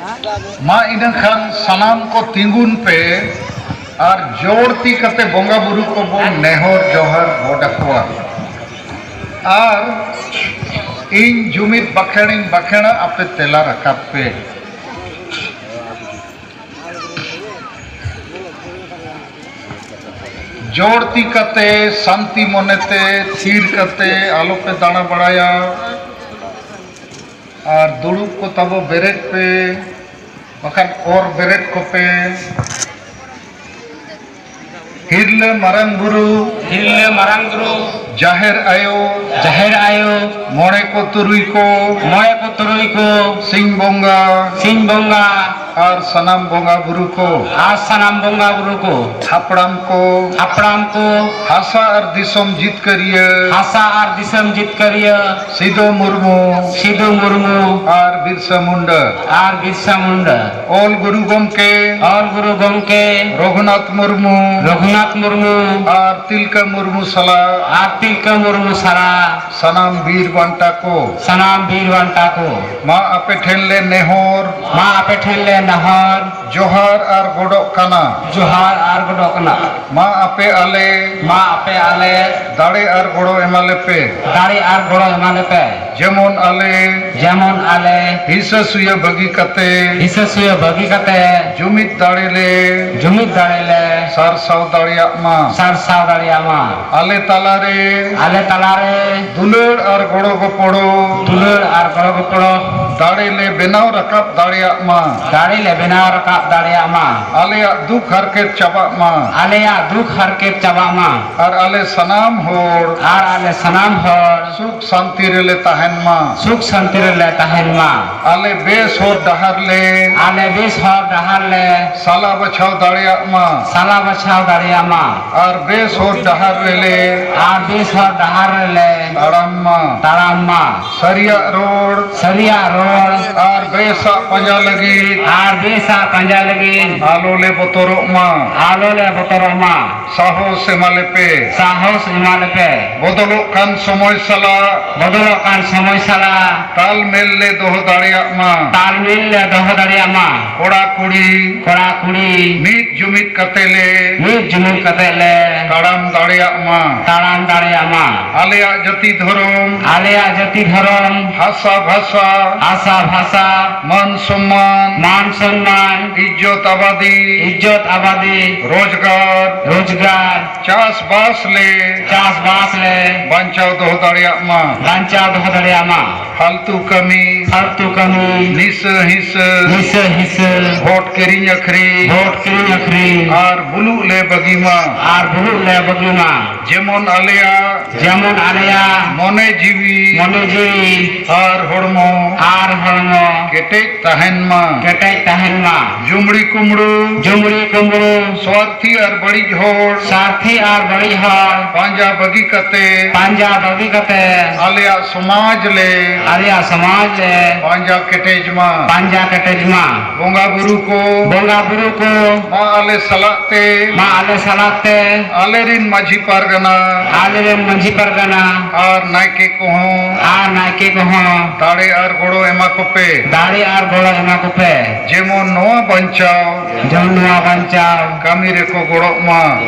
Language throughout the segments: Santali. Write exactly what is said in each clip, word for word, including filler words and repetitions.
ᱢᱟ ᱤᱱᱟᱹ ᱠᱷᱟᱱ ᱥᱟᱱᱟᱢ ᱠᱚ ᱛᱤᱸᱜᱩᱱ ᱯᱮ ᱟᱨ ᱡᱳᱲ ᱛᱤ ᱠᱟᱛᱮ ᱵᱚᱸᱜᱟ ᱵᱩᱨᱩ ᱠᱚᱵᱚᱱ ᱱᱮᱦᱚᱨ ᱡᱚᱦᱟᱨ ᱜᱚᱰ ᱟᱠᱚᱣᱟ᱾ ᱟᱨ ᱤᱧ ᱡᱩᱢᱤᱫ ᱵᱟᱠᱷᱮᱲᱤᱧ ᱵᱟᱠᱷᱮᱲᱟ, ᱟᱯᱮ ᱛᱮᱞᱟ ᱨᱟᱠᱟᱵ ᱯᱮ᱾ ᱡᱳᱲ ᱛᱤ ᱠᱟᱛᱮ, ᱥᱟᱱᱛᱤ ᱢᱚᱱᱮᱛᱮ, ᱛᱷᱤᱨ ᱠᱟᱛᱮ ᱟᱞᱚᱯᱮ ᱫᱟᱬᱟ ᱵᱟᱲᱟᱭᱟ᱾ ᱟᱨ ᱫᱩᱲᱩᱵ ᱠᱚ ᱛᱟᱵᱚ ᱵᱮᱨᱮᱫ ᱯᱮ, ᱵᱟᱠᱷᱟᱱ ᱚᱨ ᱵᱮᱨᱮᱫ ᱠᱚᱯᱮ᱾ ᱦᱤᱨᱞᱟᱹ ᱢᱟᱨᱟᱝ ᱵᱩᱨᱩ, ᱦᱤᱨᱞᱟᱹ ᱢᱟᱨᱟᱝ ᱵᱩᱨᱩ, ᱡᱟᱦᱮᱨ ᱟᱭᱳ, ᱡᱟᱦᱮᱨ ᱟᱭᱳ, ᱢᱚᱬᱮ ᱠᱚ ᱛᱩᱨᱩᱭ ᱠᱚ, ᱢᱚᱬᱮ ᱠᱚ ᱛᱩᱨᱩᱭ ᱠᱚ, ᱥᱤᱧ ᱵᱚᱸᱜᱟ, ᱥᱤᱧ ᱵᱚᱸᱜᱟ, ᱟᱨ ᱥᱟᱱᱟᱢ ᱵᱚᱸᱜᱟ ᱵᱩᱨᱩ ᱠᱚ, ᱟᱨ ᱥᱟᱱᱟᱢ ᱵᱚᱸᱜᱟ ᱵᱩᱨᱩ ᱠᱚ, ᱦᱟᱯᱲᱟᱢ ᱠᱚ, ᱦᱟᱯᱲᱟᱢ ᱠᱚ, ᱦᱟᱥᱟ ᱟᱨ ᱫᱤᱥᱚᱢ ᱡᱤᱛᱠᱟᱹᱨᱤᱭᱟᱹ, ᱦᱟᱥᱟ ᱟᱨ ᱫᱤᱥᱚᱢ ᱡᱤᱛᱠᱟᱹᱨᱤᱭᱟᱹ, ᱥᱤᱫᱚ ᱢᱩᱨᱢᱩ, ᱥᱤᱫᱚ ᱢᱩᱨᱢᱩ, ᱟᱨ ᱵᱤᱨᱥᱟ ᱢᱩᱱᱰᱟ, ᱟᱨ ᱵᱤᱨᱥᱟ ᱢᱩᱱᱰᱟ, ᱚᱞ ᱜᱩᱨᱩ ᱜᱚᱢᱠᱮ, ᱚᱞ ᱜᱩᱨᱩ ᱜᱚᱢᱠᱮ, ᱨᱚᱜᱷᱩᱱᱟᱛᱷ ᱢᱩᱨᱢᱩ, ᱨᱚᱜᱷᱩᱱᱟᱛᱷ ᱢᱩᱨᱢᱩ, ᱟᱨ ᱛᱤᱞᱠᱟᱹ ᱢᱩᱨᱢᱩ ᱥᱟᱞᱟᱜ, ᱟᱨ ᱛᱤᱞᱠᱟᱹ ᱢᱩᱨᱢᱩ ᱥᱟᱞᱟᱜ, ᱥᱟᱱᱟᱢ ᱵᱤᱨ ᱵᱟᱱᱴᱟ ᱠᱚ, ᱥᱟᱱᱟᱢ ᱵᱤᱨ ᱵᱟᱱᱴᱟ ᱠᱚ, ᱢᱟ ᱟᱯᱮ ᱴᱷᱮᱱ ᱞᱮ ᱱᱮᱦᱚᱨ, ᱢᱟ ᱟᱯᱮ ᱴᱷᱮᱱ ᱞᱮ ᱱᱮᱦᱚᱨ, ᱡᱚᱦᱟᱨ ᱟᱨ ᱜᱚᱰᱚᱜ ᱠᱟᱱᱟ, ᱡᱚᱦᱟᱨ ᱟᱨ ᱜᱚᱰᱚᱜ ᱠᱟᱱᱟ, ᱢᱟ ᱟᱯᱮ ᱟᱞᱮ, ᱢᱟ ᱟᱯᱮ ᱟᱞᱮ, ᱫᱟᱲᱮ ᱟᱨ ᱜᱚᱲᱚ ᱮᱢᱟ ᱞᱮᱯᱮ, ᱫᱟᱲᱮ ᱟᱨ ᱜᱚᱲᱚ ᱮᱢᱟ ᱞᱮᱯᱮ, ᱡᱮᱢᱚᱱ ᱟᱞᱮ, ᱡᱮᱢᱚᱱ ᱟᱞᱮ, ᱦᱤᱥᱟᱹ ᱥᱩᱭᱟᱹ ᱵᱟᱹᱜᱤ ᱠᱟᱛᱮ, ᱦᱤᱥᱟᱹ ᱥᱩᱭᱟᱹ ᱵᱟᱹᱜᱤ ᱠᱟᱛᱮ, ᱡᱩᱢᱤᱫ ᱫᱟᱲᱮ ᱞᱮ, ᱡᱩᱢᱤᱫ ᱫᱟᱲᱮ ᱞᱮ, ᱥᱟᱨᱥᱟᱣ ᱫᱟᱲᱮᱭᱟᱜ ᱢᱟ, ᱥᱟᱨᱥᱟᱣ ᱫᱟᱲᱮᱭᱟᱜ ᱢᱟ, ᱟᱞᱮ ᱛᱟᱞᱟᱨᱮ, ᱟᱞᱮ ᱛᱟᱞᱟᱨᱮ, ᱫᱩᱞᱟᱹᱲ ᱟᱨ ᱜᱚᱲᱚ ᱜᱚᱯᱚᱲᱚ, ᱫᱩᱞᱟᱹᱲ ᱟᱨ ᱜᱚᱲᱚ ᱜᱚᱯᱚᱲᱚ, ᱫᱟᱲᱮ ᱞᱮ ᱵᱮᱱᱟᱣ ᱨᱟᱠᱟᱵ ᱫᱟᱲᱮᱭᱟᱜ ᱢᱟ, ᱫᱟᱲᱮ ᱞᱮ ᱵᱮᱱᱟᱣ ᱨᱟᱠᱟᱵ ᱫᱟᱲᱮᱭᱟᱜ ᱢᱟ, ᱟᱞᱮᱭᱟᱜ ᱫᱩᱠ ᱦᱟᱨᱠᱮᱛ ᱪᱟᱵᱟᱜ ᱢᱟ, ᱟᱞᱮᱭᱟᱜ ᱫᱩᱠ ᱦᱟᱨᱠᱮᱛ ᱪᱟᱵᱟᱜ ᱢᱟ, ᱟᱨ ᱟᱞᱮ ᱥᱟᱱᱟᱢ ᱦᱚᱲ, ᱟᱨ ᱟᱞᱮ ᱥᱟᱱᱟᱢ ᱦᱚᱲ, ᱥᱩᱠ ᱥᱟᱱᱛᱤ ᱨᱮᱞᱮ ᱛᱟᱦᱮᱱ ᱢᱟ, ᱥᱩᱠ ᱥᱟᱱᱛᱤ ᱨᱮᱞᱮ ᱛᱟᱦᱮᱱ ᱢᱟ, ᱟᱞᱮ ᱵᱮᱥ ᱦᱚᱨ ᱰᱟᱦᱟᱨ ᱞᱮ, ᱟᱞᱮ ᱵᱮᱥ ᱦᱚᱨ ᱰᱟᱦᱟᱨ ᱞᱮ, ᱥᱟᱞᱟ ᱵᱟᱪᱷᱟᱣ ᱫᱟᱲᱮᱭᱟᱜ ᱢᱟ, ᱥᱟᱞᱟ ᱵᱟᱪᱷᱟᱣ ᱫᱟᱲᱮᱭᱟᱜ ᱢᱟ, ᱟᱨ ᱵᱮᱥ ᱦᱚᱨ ᱰᱟᱦᱟᱨ ᱨᱮᱞᱮ, ᱟᱨ ᱵᱮᱥ ᱦᱚᱨ ᱰᱟᱦᱟᱨ ᱨᱮᱞᱮ, ᱛᱟᱲᱟᱢ ᱢᱟ, ᱛᱟᱲᱟᱢ ᱢᱟ, ᱥᱟᱹᱨᱤᱭᱟᱜ ᱨᱚᱲ, ᱥᱟᱹᱨᱤᱭᱟᱜ ᱨᱚᱲ, ᱟᱨ ᱵᱮᱥᱟᱜ ᱯᱟᱸᱡᱟ ᱞᱟᱹᱜᱤᱫ, ᱟᱨ ᱵᱮᱥᱟᱜ ᱯᱟᱸᱡᱟ ᱞᱟᱹᱜᱤᱫ᱾ ᱟᱞᱚ ᱞᱮ ᱵᱚᱛᱚᱨᱚᱜ ᱢᱟ᱾ ᱟᱞᱚ ᱞᱮ ᱵᱚᱛᱚᱨᱚᱜ ᱢᱟ᱾ ᱥᱟᱦᱚᱥ ᱮᱢᱟ ᱞᱮᱯᱮ᱾ ᱥᱟᱦᱚᱥ ᱮᱢᱟ ᱞᱮᱯᱮ᱾ ᱵᱚᱫᱚᱞᱚᱜ ᱠᱟᱱ ᱥᱚᱢᱚᱭ ᱥᱟᱞᱟᱜ᱾ ᱵᱚᱫᱚᱞᱚᱜ ᱠᱟᱱ ᱥᱚᱢᱚᱭ ᱥᱟᱞᱟᱜ᱾ ᱛᱟᱞᱢᱮᱞ ᱞᱮ ᱫᱚᱦᱚ ᱫᱟᱲᱮᱭᱟᱜ ᱢᱟ᱾ ᱛᱟᱞᱢᱮᱞ ᱞᱮ ᱫᱚᱦᱚ ᱫᱟᱲᱮᱭᱟᱜ ᱢᱟ᱾ ᱠᱚᱲᱟ ᱠᱩᱲᱤ᱾ ᱠᱚᱲᱟ ᱠᱩᱲᱤ᱾ ᱢᱤᱫ ᱡᱩᱢᱤᱫ ᱠᱟᱛᱮ ᱞᱮ᱾ ᱢᱤᱫ ᱡᱩᱢᱤᱫ ᱠᱟᱛᱮ ᱞᱮ᱾ ᱛᱟᱲᱟᱢ ᱫᱟᱲᱮᱭᱟᱜ ᱢᱟ᱾ ᱛᱟᱲᱟᱢ ᱫᱟᱲᱮᱭᱟᱜ ᱢᱟ᱾ ᱟᱞᱮᱭᱟᱜ ᱡᱟᱹᱛᱤ ᱫᱷᱚᱨᱚᱢ᱾ ᱟᱞᱮᱭᱟᱜ ᱡᱟᱹᱛᱤ ᱫᱷᱚᱨᱚᱢ᱾ ᱵᱷᱟᱥᱟ ᱵᱷᱟᱥᱟ᱾ ᱵᱷᱟᱥᱟ ᱵᱷᱟᱥᱟ᱾ ᱢᱟᱱ ᱥᱚᱢᱢᱟᱱ᱾ ᱢᱟᱱ ᱥᱚᱱᱢᱟᱱ᱾ ᱤᱡᱽᱡᱚᱛ ᱟᱵᱟᱫᱤ᱾ ᱤᱡᱽᱡᱚᱛ ᱟᱵᱟᱫᱤ᱾ ᱨᱳᱡᱽᱜᱟᱨ᱾ ᱨᱳᱡᱽᱜᱟᱨ᱾ ᱪᱟᱥᱵᱟᱥ ᱞᱮ᱾ ᱪᱟᱥᱵᱟᱥ ᱞᱮ᱾ ᱵᱟᱧᱪᱟᱣ ᱫᱚᱦᱚ ᱫᱟᱲᱮᱭᱟᱜ ᱢᱟ᱾ ᱵᱟᱧᱪᱟᱣ ᱫᱚᱦᱚ ᱫᱟᱲᱮᱭᱟᱜ ᱢᱟ᱾ ᱯᱷᱟᱞᱛᱩ ᱠᱟᱹᱢᱤ᱾ ᱯᱷᱟᱞᱛᱩ ᱠᱟᱹᱢᱤ᱾ ᱱᱤᱥᱟᱹ ᱦᱤᱥᱟᱹ᱾ ᱱᱤᱥᱟᱹ ᱦᱤᱥᱟᱹ᱾ ᱵᱷᱳᱴ ᱠᱤᱨᱤᱧ ᱟᱹᱠᱷᱨᱤᱧ᱾ ᱵᱷᱳᱴ ᱠᱤᱨᱤᱧ ᱟᱹᱠᱷᱨᱤᱧ᱾ ᱟᱨ ᱵᱩᱞᱩᱜ ᱞᱮ ᱵᱟᱹᱜᱤ ᱢᱟ᱾ ᱟᱨ ᱵᱩᱞᱩᱜ ᱞᱮ ᱵᱟᱹᱜᱤ ᱢᱟ᱾ ᱡᱮᱢᱚᱱ ᱟᱞᱮᱭᱟᱜ᱾ ᱡᱮᱢᱚᱱ ᱟᱞᱮᱭᱟᱜ᱾ ᱢᱚᱱᱮ ᱡᱤᱣᱤ᱾ ᱢᱚᱱᱮ ᱡᱤᱣᱤ᱾ ᱟᱨ ᱦᱚᱲᱢᱚ᱾ ᱟᱨ ᱦᱚᱲᱢᱚ᱾ ᱠᱮᱴᱮᱡ ᱛᱟᱦᱮᱱ ᱢᱟ᱾ ᱠᱮᱴᱮᱡ ᱛᱟᱦᱮᱱ ᱢᱟ᱾ ᱡᱩᱢᱲᱤ ᱠᱩᱢᱲᱩ᱾ ᱡᱩᱢᱲᱤ ᱠᱩᱢᱲᱩ᱾ ᱥᱣᱟᱨᱛᱷᱤ ᱟᱨ ᱵᱟᱹᱲᱤᱡ ᱦᱚᱲ᱾ ᱥᱟᱨᱛᱷᱤ ᱟᱨ ᱵᱟᱹᱲᱤᱡ ᱦᱚᱲ᱾ ᱯᱟᱸᱡᱟ ᱵᱟᱹᱜᱤ ᱠᱟᱛᱮ᱾ ᱯᱟᱸᱡᱟ ᱵᱟᱹᱜᱤ ᱠᱟᱛᱮ᱾ ᱟᱞᱮᱭᱟᱜ ᱥᱚᱢᱟᱡᱽ ᱞᱮ᱾ ᱟᱞᱮᱭᱟᱜ ᱥᱚᱢᱟᱡᱽ ᱞᱮ᱾ ᱯᱟᱸᱡᱟ ᱠᱮᱴᱮᱡ ᱢᱟ᱾ ᱯᱟᱸᱡᱟ ᱠᱮᱴᱮᱡ ᱢᱟ᱾ ᱵᱚᱸᱜᱟ ᱵᱩᱨᱩ ᱠᱚ᱾ ᱵᱚᱸᱜᱟ ᱵᱩᱨᱩ ᱠᱚ᱾ ᱢᱟ ᱟᱞᱮ ᱥᱟᱞᱟᱜ ᱛᱮ᱾ ᱢᱟ ᱟᱞᱮ ᱥᱟᱞᱟᱜ ᱛᱮ᱾ ᱟᱞᱮᱨᱤᱱ ᱢᱟᱹᱡᱷᱤ ᱯᱟᱨᱜᱟᱱᱟ᱾ ᱟᱞᱮᱨᱮᱱ ᱢᱟᱹᱡᱷᱤ ᱯᱟᱨᱜᱟᱱᱟ᱾ ᱟᱨ ᱱᱟᱭᱠᱮ ᱠᱚᱦᱚᱸ᱾ ᱟᱨ ᱱᱟᱭᱠᱮ ᱠᱚᱦᱚᱸ᱾ ᱫᱟᱲᱮ ᱟᱨ ᱜᱚᱲᱚ ᱮᱢᱟ ᱠᱚᱯᱮ᱾ ᱫᱟᱲᱮ ᱟᱨ ᱜᱚᱲᱚ ᱮᱢᱟ ᱠᱚᱯᱮ᱾ ᱡᱮᱢᱚᱱ ᱱᱚᱣᱟ ᱵᱟᱧᱪᱟᱣ᱾ ᱡᱮᱢᱚᱱ ᱱᱚᱣᱟ ᱵᱟᱧᱪᱟᱣ᱾ ᱠᱟᱹᱢᱤ ᱨᱮᱠᱚ ᱜᱚᱲᱚᱜ ᱢᱟ᱾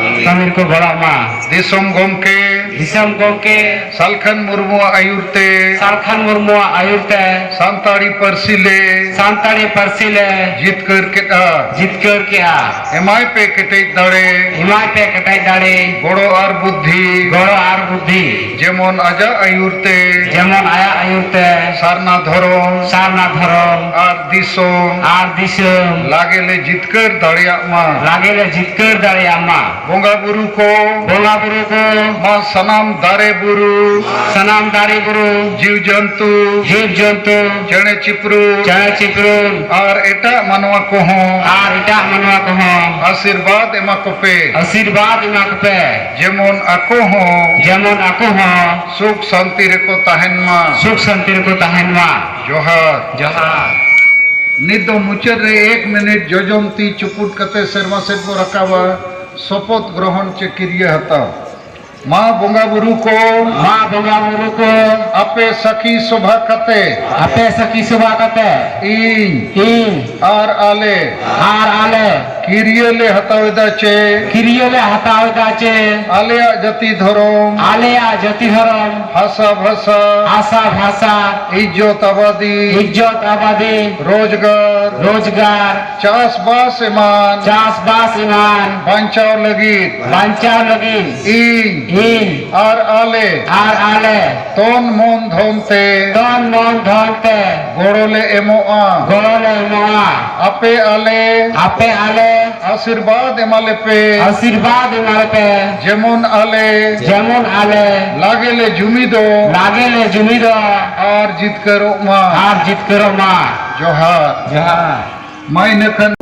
ᱠᱟᱹᱢᱤ ᱨᱮᱠᱚ ᱜᱚᱲᱚᱜ ᱢᱟ᱾ ᱫᱤᱥᱚᱢ ᱜᱚᱢᱠᱮ᱾ ᱫᱤᱥᱚᱢ ᱜᱚᱢᱠᱮ᱾ ᱥᱟᱞᱠᱷᱟᱱ ᱢᱩᱨᱢᱩᱣᱟᱜ ᱟᱹᱭᱩᱨ ᱛᱮ᱾ ᱥᱟᱞᱠᱷᱟᱱ ᱢᱩᱨᱢᱩᱣᱟᱜ ᱟᱹᱭᱩᱨ ᱛᱮ᱾ ᱥᱟᱱᱛᱟᱲᱤ ᱯᱟᱹᱨᱥᱤ ᱞᱮ᱾ ᱥᱟᱱᱛᱟᱲᱤ ᱯᱟᱹᱨᱥᱤ ᱞᱮ᱾ ᱡᱤᱛᱠᱟᱹᱨ ᱠᱮᱫᱼᱟ᱾ ᱡᱤᱛᱠᱟᱹᱨ ᱠᱮᱫᱼᱟ᱾ ᱮᱢᱟᱭ ᱯᱮ ᱠᱮᱴᱮᱡ ᱫᱟᱲᱮ᱾ ᱮᱢᱟᱭ ᱯᱮ ᱠᱮᱴᱮᱡ ᱫᱟᱲᱮ᱾ ᱜᱚᱲᱚ ᱟᱨ ᱵᱩᱫᱽᱫᱷᱤ᱾ ᱜᱚᱲᱚ ᱟᱨ ᱵᱩᱫᱽᱫᱷᱤ᱾ ᱡᱮᱢᱚᱱ ᱟᱡᱟᱜ ᱟᱹᱭᱩᱨ ᱛᱮ᱾ ᱡᱮᱢᱚᱱ ᱟᱭᱟᱜ ᱟᱹᱭᱩᱨ ᱛᱮ᱾ ᱥᱟᱨᱱᱟ ᱫᱷᱚᱨᱚᱢ᱾ ᱥᱟᱨᱱᱟ ᱫᱷᱚᱨᱚᱢ᱾ ᱟᱨ ᱫᱤᱥᱚᱢ᱾ ᱟᱨ ᱫᱤᱥᱚᱢ᱾ ᱞᱟᱜᱮ ᱞᱮ ᱡᱤᱛᱠᱟᱹᱨ ᱫᱟᱲᱮᱭᱟᱜ ᱢᱟ᱾ ᱞᱟᱜᱮ ᱞᱮ ᱡᱤᱛᱠᱟᱹᱨ ᱫᱟᱲᱮᱭᱟᱜ ᱢᱟ᱾ ᱵᱚᱸᱜᱟ ᱵᱩᱨᱩ ᱠᱚ᱾ ᱵᱚᱸᱜᱟ ᱵᱩᱨᱩ ᱠᱚ᱾ ᱢᱟ ᱥᱟᱱᱟᱢ ᱫᱟᱨᱮ ᱵᱩᱨᱩ᱾ ᱥᱟᱱᱟᱢ ᱫᱟᱨᱮ ᱵᱩᱨᱩ᱾ ᱡᱤᱣ ᱡᱚᱱᱛᱩ᱾ ᱡᱤᱵᱽ ᱡᱚᱱᱛᱩ᱾ ᱪᱮᱬᱮ ᱪᱤᱯᱨᱩ᱾ ᱪᱮᱬᱮ ᱪᱤᱯᱨᱩ᱾ ᱟᱨ ᱮᱴᱟᱜ ᱢᱟᱱᱣᱟ ᱠᱚᱦᱚᱸ᱾ ᱟᱨ ᱮᱴᱟᱜ ᱢᱟᱱᱣᱟ ᱠᱚᱦᱚᱸ᱾ ᱟᱥᱤᱨᱵᱟᱫᱽ ᱮᱢᱟ ᱠᱚᱯᱮ᱾ ᱟᱥᱤᱨᱵᱟᱫᱽ ᱮᱢᱟ ᱠᱚᱯᱮ᱾ ᱡᱮᱢᱚᱱ ᱟᱠᱚ ᱦᱚᱸ᱾ ᱡᱮᱢᱚᱱ ᱟᱠᱚ ᱦᱚᱸ᱾ ᱥᱩᱠ ᱥᱟᱱᱛᱤ ᱨᱮᱠᱚ ᱛᱟᱦᱮᱱ ᱢᱟ᱾ ᱥᱩᱠ ᱥᱟᱱᱛᱤ ᱨᱮᱠᱚ ᱛᱟᱦᱮᱱ ᱢᱟ᱾ ᱡᱚᱦᱟᱨ᱾ ᱡᱚᱦᱟᱨ᱾ ᱱᱤᱛ ᱫᱚ ᱢᱩᱪᱟᱹᱫ ᱨᱮ ᱮᱠ ᱢᱤᱱᱤᱴ ᱡᱚᱡᱚᱢ ᱛᱤ ᱪᱩᱯᱩᱫ ᱠᱟᱛᱮ ᱥᱮᱨᱢᱟ ᱥᱮᱫ ᱵᱚ ᱨᱟᱠᱟᱵᱟ, ᱥᱚᱯᱚᱛ ᱜᱨᱚᱦᱚᱱ ᱪᱮ ᱠᱤᱨᱤᱭᱟᱹ ᱦᱟᱛᱟᱣ᱾ ᱢᱟ ᱵᱚᱸᱜᱟ ᱵᱩᱨᱩ ᱠᱚ, ᱢᱟ ᱵᱚᱸᱜᱟ ᱵᱩᱨᱩ ᱠᱚ, ᱟᱯᱮ ᱥᱟᱹᱠᱷᱤ ᱥᱚᱵᱷᱟ ᱠᱟᱛᱮ, ᱟᱯᱮ ᱥᱟᱹᱠᱷᱤ ᱥᱚᱵᱷᱟ ᱠᱟᱛᱮ, ᱤᱧ, ᱤᱧ, ᱟᱨ ᱟᱞᱮ, ᱟᱨ ᱟᱞᱮ, ᱠᱤᱨᱤᱭᱟᱹ ᱞᱮ ᱦᱟᱛᱟᱣ ᱮᱫᱟ ᱪᱮ, ᱠᱤᱨᱤᱭᱟᱹ ᱞᱮ ᱦᱟᱛᱟᱣ ᱮᱫᱟ ᱪᱮ, ᱟᱞᱮᱭᱟᱜ ᱡᱟᱹᱛᱤ ᱫᱷᱚᱨᱚᱢ, ᱟᱞᱮᱭᱟᱜ ᱡᱟᱹᱛᱤ ᱫᱷᱚᱨᱚᱢ, ᱦᱟᱥᱟ ᱵᱷᱟᱥᱟ, ᱦᱟᱥᱟ ᱵᱷᱟᱥᱟ, ᱤᱡᱽᱡᱚᱛ ᱟᱵᱟᱫᱤ, ᱤᱡᱽᱡᱚᱛ ᱟᱵᱟᱫᱤ, ᱨᱳᱡᱽᱜᱟᱨ, ᱨᱳᱡᱽᱜᱟᱨ, ᱪᱟᱥᱵᱟᱥ ᱮᱢᱟᱱ, ᱪᱟᱥᱵᱟᱥ ᱮᱢᱟᱱ, ᱵᱟᱧᱪᱟᱣ ᱞᱟᱹᱜᱤᱫ, ᱵᱟᱧᱪᱟᱣ ᱞᱟᱹᱜᱤᱫ, ᱤᱧ, ᱤᱧ, ᱟᱨ ᱟᱞᱮ, ᱟᱨ ᱟᱞᱮ, ᱛᱚᱱ ᱢᱚᱱ ᱫᱷᱚᱱ ᱛᱮ, ᱛᱚᱱ ᱢᱚᱱ ᱫᱷᱚᱱ ᱛᱮ, ᱜᱚᱲᱚ ᱞᱮ ᱮᱢᱚᱜᱼᱟ, ᱜᱚᱲᱚ ᱞᱮ ᱮᱢᱚᱜᱼᱟ, ᱟᱯᱮ ᱟᱞᱮ, ᱟᱯᱮ ᱟᱞᱮ, ᱟᱥᱤᱨᱵᱟᱫᱽ ᱮᱢᱟ ᱞᱮᱯᱮ, ᱟᱥᱤᱨᱵᱟᱫᱽ ᱮᱢᱟ ᱞᱮᱯᱮ, ᱡᱮᱢᱚᱱ ᱟᱞᱮ, ᱡᱮᱢᱚᱱ ᱟᱞᱮ, ᱞᱟᱜᱮ ᱞᱮ ᱡᱩᱢᱤᱫᱚᱜ, ᱞᱟᱜᱮ ᱞᱮ ᱡᱩᱢᱤᱫᱚᱜ, ᱟᱨ ᱡᱤᱛᱠᱟᱹᱨᱚᱜ ᱢᱟ, ᱟᱨ ᱡᱤᱛᱠᱟᱹᱨᱚᱜ ᱢᱟ᱾ ᱡᱚᱦᱟᱨ᱾ ᱡᱚᱦᱟᱨ᱾ ᱢᱟ ᱤᱱᱟᱹ ᱠᱷᱟᱱ